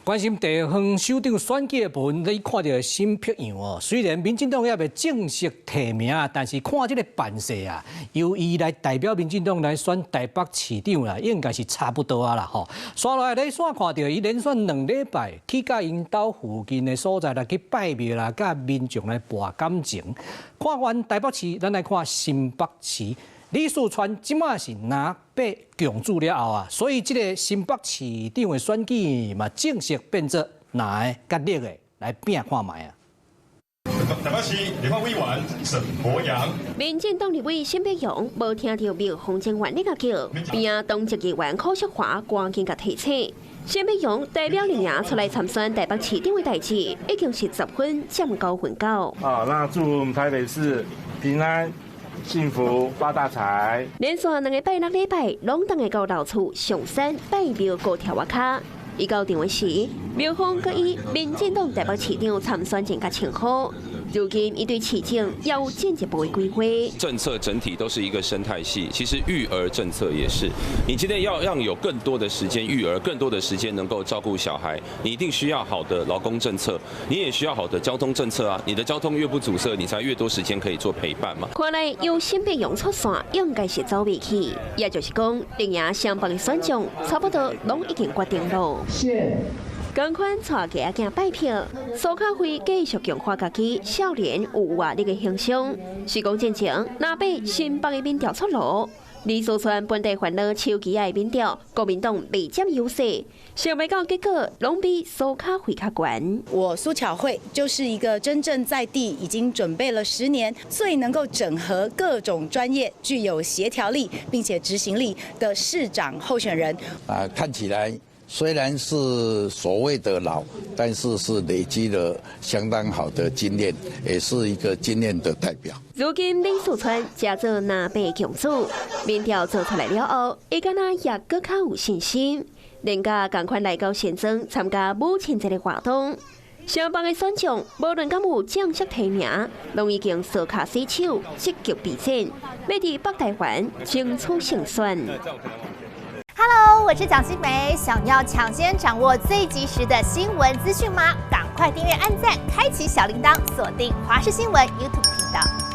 關心地方首長選舉的部分，你看著沈伯洋哦。雖然民進黨猶未正式提名，但是看這个辦勢啊，由伊來代表民進黨來選台北市長啦，應該是差不多啊啦吼。紲落來你煞看著伊連續2禮拜去佮𪜶兜附近的所在來去拜廟啦，佮民眾來博感情。看完台北市，咱來看新北市。李四川這馬是藍白共主了後啊，所以這个新北市長的選舉嘛，正式變做藍的佮綠的來拚看覓啊。台北市立法委員沈伯洋。民進黨立委沈伯洋無聽著廟方前員咧共叫，邊仔黨籍議員柯淑華趕緊共提醒。沈伯洋代表綠營出來參選台北市長的代誌，已經是10分佔9分9。啊，那祝我們台北市平安、幸福發大財。連續兩个拜六禮拜，攏轉來到老厝上山拜廟高跳仔跤。伊到場時，廟方閣以民進黨台北市長參選人共稱呼。如今，伊對市政也有進一步的規劃。政策整體都是一個生態系，其實育兒政策也是。你今天要讓有更多的時間育兒，更多的時間能夠照顧小孩，你一定需要好的勞工政策，你也需要好的交通政策啊。你的交通越不阻塞，你才越多時間可以做陪伴嘛。看來由沈伯洋出線，應該是走袂去。也就是講，綠營雙方的選將差不多攏已經決定囉。是。仝款帶囝仔拜票，蘇巧慧繼續強化家己少年有活力的形象。是講進前，藍白新北的民調出爐，李四川本地煩惱手機仔的民調，國民黨未佔優勢，想袂到結果攏比蘇巧慧較懸。我蘇巧慧就是一個真正在地已經準備了10年，最能夠整合各種專業、具有協調力並且執行力的市長候選人。啊，看起來雖然是所謂的老，但是是累積了相當好的經驗，也是一個經驗的代表。如今李四川加做藍白共主，民調做出來了後，伊敢若也閣較有信心，連佮仝款來到新莊參加母親節的活動。雙方的選將，無論敢有正式提名，攏已經相跤洗手，積極備戰，欲佇北台灣爭取勝選。 Hello，我是蔣新梅，想要搶先掌握最及時的新聞資訊嗎？趕快訂閱、按讚、開啟小鈴鐺，鎖定華視新聞 YouTube 頻道。